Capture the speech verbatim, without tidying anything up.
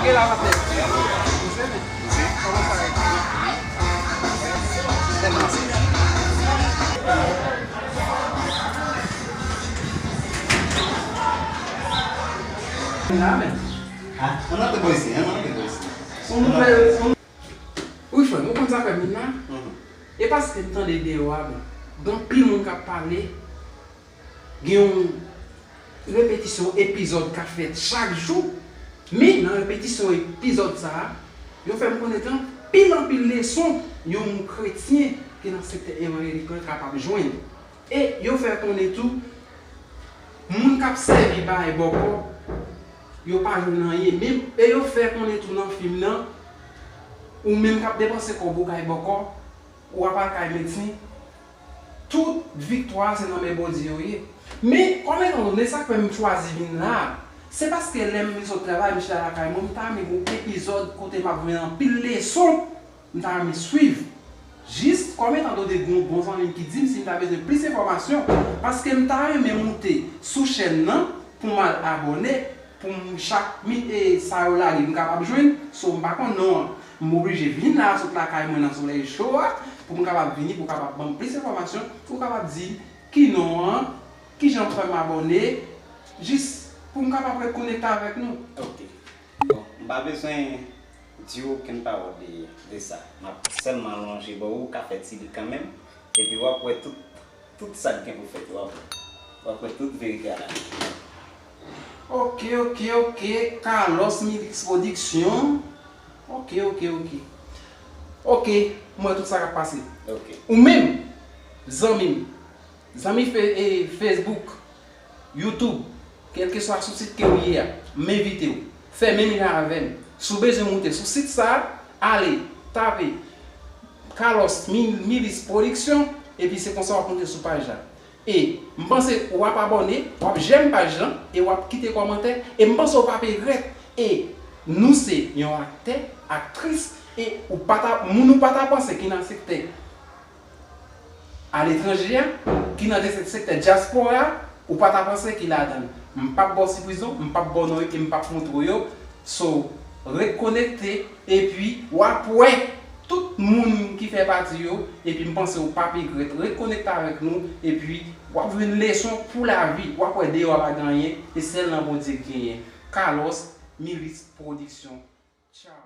Ke la patè. Kòman sa ye? Tèlman se. Nan men. Ah, ann antre bò isi, ann antre bò isi. Son nouvèl, son... Wi, frè m, ou konn sa fè vin la? Mhm. E paske m tande deyò a, bon, gen anpil moun k ap pale, gen yon repetisyon epizòd k ap fèt chak jou, men nan repetisyon epizòd sa a, yo fè m konnen gen anpil, anpil leson yon kretyen ki nan sektè evanjelik lan kapab jwenn. E yo fè konnen tou, moun k ap sèvi bagay bòkò, yo pa jwenn anyen. Menm, e yo fè konnen tou nan fim nan, ou menm k ap depanse kòb ou kay bòkò, ou ap al kay medsen, tout viktwa se nan men Bondye yo ye. Men, kòm etan done sa k fè m chwazi vin la a, se paske lè m sot travay, m chita lakay mwen, m ta renmen gen yon epizòd kote m ap jwenn anpil leson. M ta renmen swiv. Jis kòm etan done gen yon bon zanmi m ki di m si m ta bezwen plis enfòmasyon, paske m ta renmen moute sou chèn nan pou m al abòne, pou m chak mi, e, sa yo lage m kapab jwenn, so m pa konn non an. M oblije vin la a sot lakay mwen nan solèy cho a, pou m kapab vini, pou w kapab ban m plis enfòmasyon, pou w kapab di ki non an, kijan pou fè m abòne, jis pou m kapab ret konekte avèk nou. Ok. Bon, m pa bezwen di w okenn pawòl de, de sa. M ap sèlman lonje bò ou, w ka fè ti li kanmenm, epi w ap wè tout, tout sa k gen pou fèt, w ap, w ap wè tout verite a la. Ok, ok, ok, Carlos Milix Production. Ok, ok, ok. Ok, m wè tout sa k ap pase. Ok. Ou menm, zanmi m, zanmi fe-, e, Facebook, YouTube, kèlkeswa sou sit ke w ye a, m envite w. Fè menm jan avè m. Si w bezwen moute sou sit sa a, ale, tape Carlos Mi-, Milis Production, epi se konsa w ap moute sou paj la. E m panse w ap abòne, w ap jèm paj lan, e w ap kite kòmantè, e m panse w p ap regrèt. E nou se yon aktè, aktris, e ou pa ta, moun ou pa ta panse ki nan sektè aletranje a, ki nan de sektè dyaspora a, ou pa ta panse ki ladan l. M p ap ba w sipriz non, m p ap ba w non yo, e m p ap montre w yo. So, ret konekte, epi w ap wè tout moun ki fè pati yo, epi m panse w p ap regrèt. Ret konekte avèk nou, epi w ap jwenn leson pou lavi. W ap wè deyò a pa gen anyen, e sèl nan Bondye k genyen. Carlos Milis Production. Tchaw.